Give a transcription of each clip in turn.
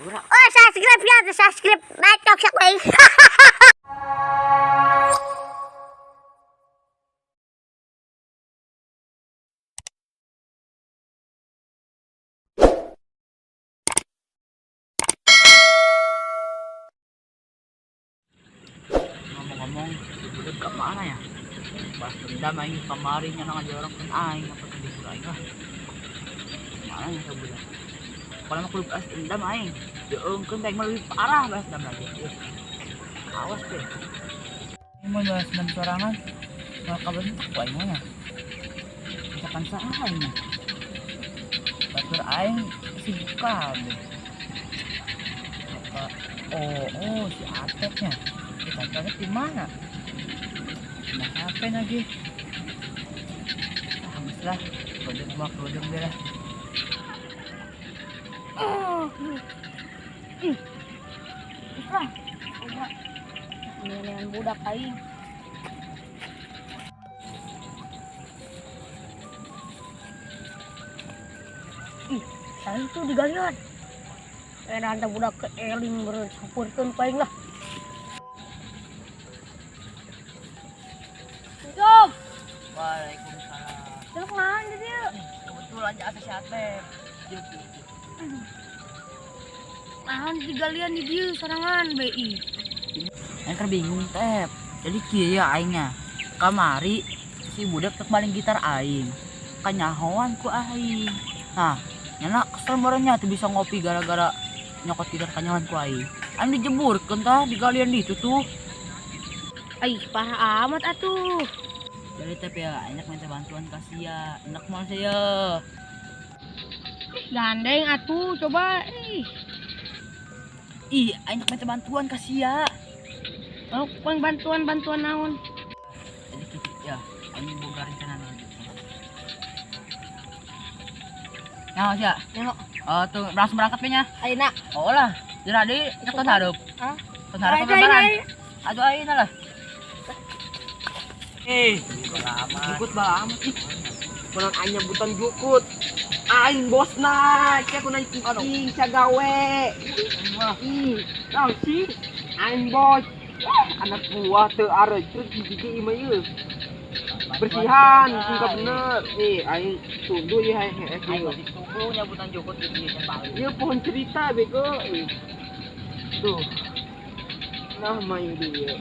Oh, subscribe ya, subscribe. Bacok sak bae. Ngomong-ngomong, si budak ke mana ya? Balas dendam aing kamari nya ngajorok kan aing apa tadi aing lah. Mana ya ka budak? Kalau mah kudu balas dendam aing. Deungkeun bae mah lebih parah balas dendam lagi. Awas deh. Ini mau balas dendam sorangan. Kalau kabentak ku aing mah nya. Misalkan saha aing mah. Batur aing sibuk kabeh. Apa? Oh, si Atepnya. Kita cari di mana? Nah, apa lagi? Ah, lah. Kodong mah kodong deh lah. Oh. Ih. Lah. Dengan budak aing. Ih, saya itu digalian. Ada budak ke eling bercampurkeun paling lah. Assalamualaikum. Waalaikumsalam. Lu kemana dia? Kebetulan aja asa si Atep. Nahan digalian di dieu sorangan BI. Aing kan bingung Tep. Jadi kieu ya aingnya. Kamari si budak tek maling gitar aing. Kanyahoan ku aing. Nah, nyana kesel barengnya tuh bisa ngopi gara-gara nyokot gitar kanyahoan ku aing. Aing dijeburkeun tah digalian di itu tuh. Aih, parah amat atuh. Jadi Tep ya, enak minta bantuan kasih ya. Enak mau saya. Gandeng atuh coba. Ih. Ih, enak minta bantuan kasih ya. Oh, pang bantuan-bantuan naon? Jadi gitu ya, ini boga rencana naon. Nah, ya. Oh, tuh langsung berangkat nya. Ayeuna. Oh lah, jadi nyeton hareup. Hah? Ton hareup lebaran. Aduh ayeuna lah. Eh, jukut banget ih. Menang aing nyebutan jukut. Aing bosna, sia ku naik kucing, sia gawe. Ih, tahu sih. Aing bos. Anak buah teu arecut gigi imah ieu. Bersihan, singka bener. Nih, aing tunduh ieu aing heeh. Aing masih tunggu nyebutan jukut di dieu balik. Ieu pohon cerita bego. Tuh. Nah, main dia.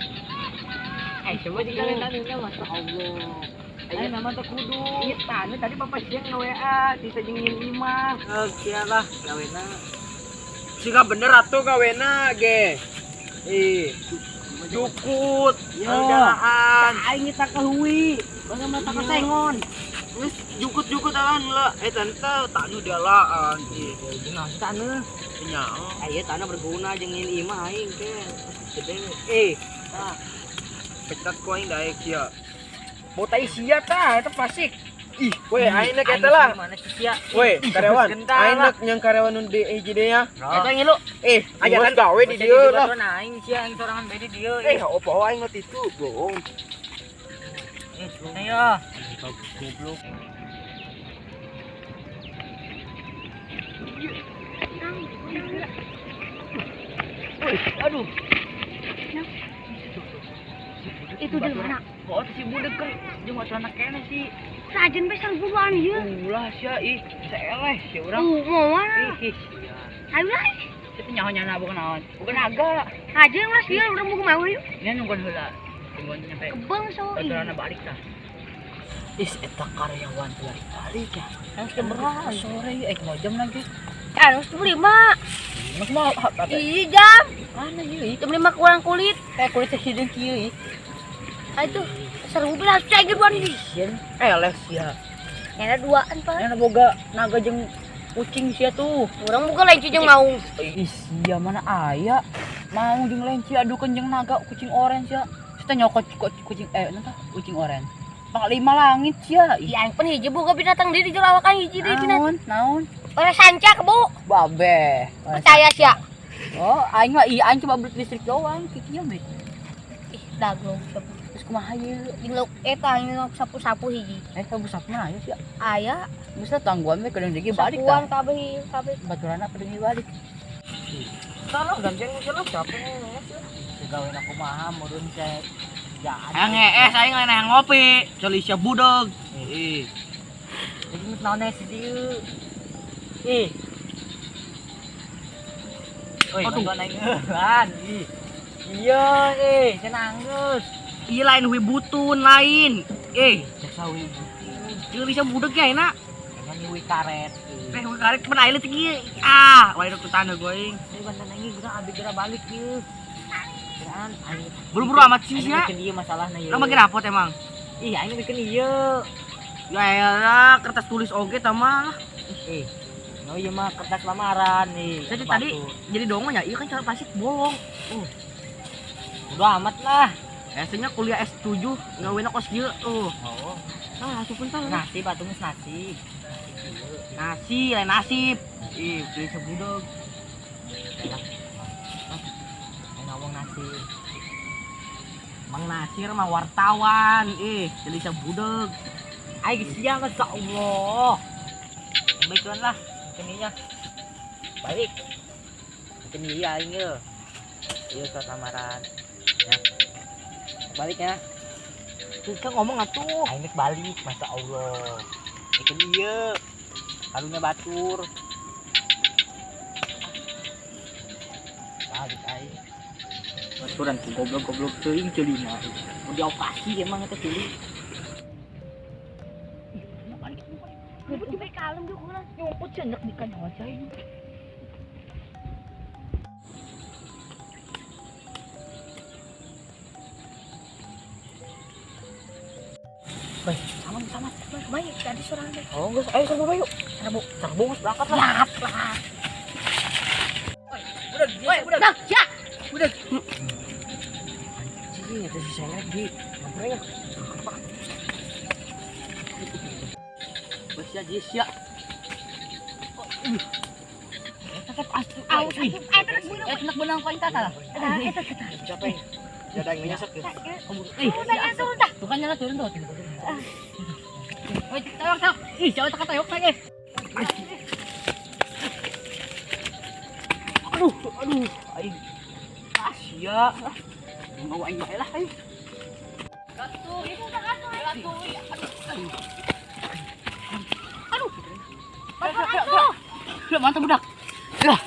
Coba dikalian tadi Masya Allah. Ayo nama tuh kudu. Iya, tadi tadi papa siang nge-WA, sisa jengin imah. Oke lah, gawena. Sika bener atuh gawena ge. Ih. Jukut, jalaan. Aing kita kehui. Bangga mata kesengon. Wis jukut-jukut alan lah. Tante tanu dialaan. Ih, jeung taneuh. Nya. Aya tanah berguna jengin imah aing teh. Gede. Tah. Pecat ku aing daek sia. Botai sia tah eta plastik. Ih, we aing nek eta lah. We, karyawan. Aing nek nyang karyawan nu di hiji deui nya. Eta ngilu. Ajaran gawe di dieu lah. Aing sia aing sorangan bae di dieu. Opo aing mah titu, bohong. Ayo. Goblok. Wih, aduh. Itu di mana? Oh, si budak kan jeung wacan keneh sih. Sajen bae sanggupan ieu. Ulah sia ih, saeleh sia urang. Moal. Ih, sia. Ayo lah. Situ nyaho nyana bukan naon. Bukan naga. Aja lah sia urang mau kumaha yuk. Nya nungguan heula. Tungguan nyampe. Kebang so. Baturana balik tah. Ih, eta karyawan balik ya. Harus jam berapa? Sore mau jam lagi. Harus jam 5. Mau Iya jam. Mana ieu? Jam 5 kurang kulit. Kayak kulit sehideung kieu ih. Itu seru belas cai geduan ini. Eleh sia. Nyana duaan pak. Nyana boga naga jeung kucing sia tuh. Urang boga lenci jeung maung. Ih sia mana aya. Maung jeung lenci adukeun jeung naga kucing oren sia. Sia nyokot kucing nanta kucing oren. Panglima langit sia. Ih aing pan hiji boga binatang deui di jero awakan hiji deui cenah. Naon? Naon? Ora sanca kebo. Babe. Percaya sia. Oh, aing mah iya aing cuma belut listrik doang kieu we. Ih, daglong sapu. Terus kumaha ieu? Jeung lauk eta aing lauk sapu-sapu hiji. Sapu-sapu mah aya sia. Aya. Geus tangguan we kedeung deui balik Sapuan tah. kabeh kabeh. Baturana kedeung balik. Salah gantian geus lah capek. Gawean aku mah meureun teh. Hayang ngees aing lain hayang ngopi. Ceuli sia budeg. Ih. Jadi mut naon si dieu. Ih. Oi, bantuan aing eueuhan. Ih. Iya, cenah anggeus. Ieu lain hui butun lain. Cek sawi butun. Ceuli sia budeg ya enak. Emang hui karet. Hui karet kepada aing leutik ieu. Ah, wae rek tanah gua aing. Ini bantuan aing geura abi geura balik ieu. Buru-buru amat sih ya. Aing bikin ieu masalahna ieu. Lo bagi rapot emang? Ih, aing bikin ieu. Ya elah, kertas tulis oge tah mah. No ieu mah kertas lamaran nih. Jadi tadi jadi dongo nya, ieu kan cara plastik bolong. Udah amat lah. Biasanya kuliah S7 ngawena kos ieu tuh. Oh. Ah, asup tah. Nasib atuh geus nasib. Nasi, lain nasib. Ih, beli sebudeg. Ngomong nasib. Mang Nasir mah wartawan, jadi sebudeg. Aing sia masa Allah. Baiklah lah, keninya. Balik. Kini iya aing ye. Ieu surat lamaran. Ya. Balik ya. Kita ngomong atuh. Aing geus balik, masa Allah. Kini ieu. Kalunya batur. Balik aing. Baturan tuh goblok-goblok teuing ceulina. Mau dioperasi emang eta ceuli. Nyebut kalem juga nyumput sih enak nikah nyawa saya. Baik, sama. Baik, tadi suara deh. Oh, enggak, ayo serbu yuk. Serbu geus berangkat lah. Lah. Udah, Dah, ya. Udah. Anjing, itu si Selek di ngampernya. Apa? Bos ya, Jis ya. Tetep astu. Au, Enak benang kau tata lah. Eta eta. Capek. Ya ada yang nyesek ya. Ih, Turun dah. Tuh kan nyala turun tuh. Woi, tayok. Ih, jauh tak tayok lagi. Aduh, aing. Ah, sia. Mau aing bae lah aing. Gatuh, gatuh. Aduh. Aduh. Aduh. Mantap budak. Lah.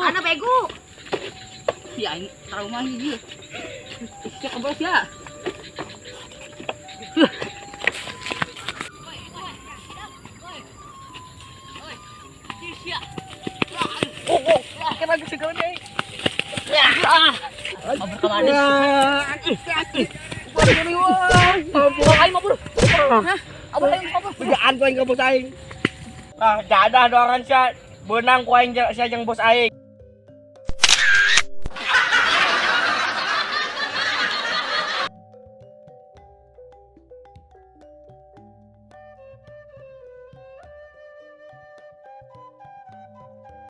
Anak bego. Ya aing trauma ini dia. Sia kebos ya. Oh, kan lagi segala nih. Mabur kemana? Bejaan ku aing ka bos aing. Ah, jadah doangan sia. Beunang ku aing sia jeung bos aing.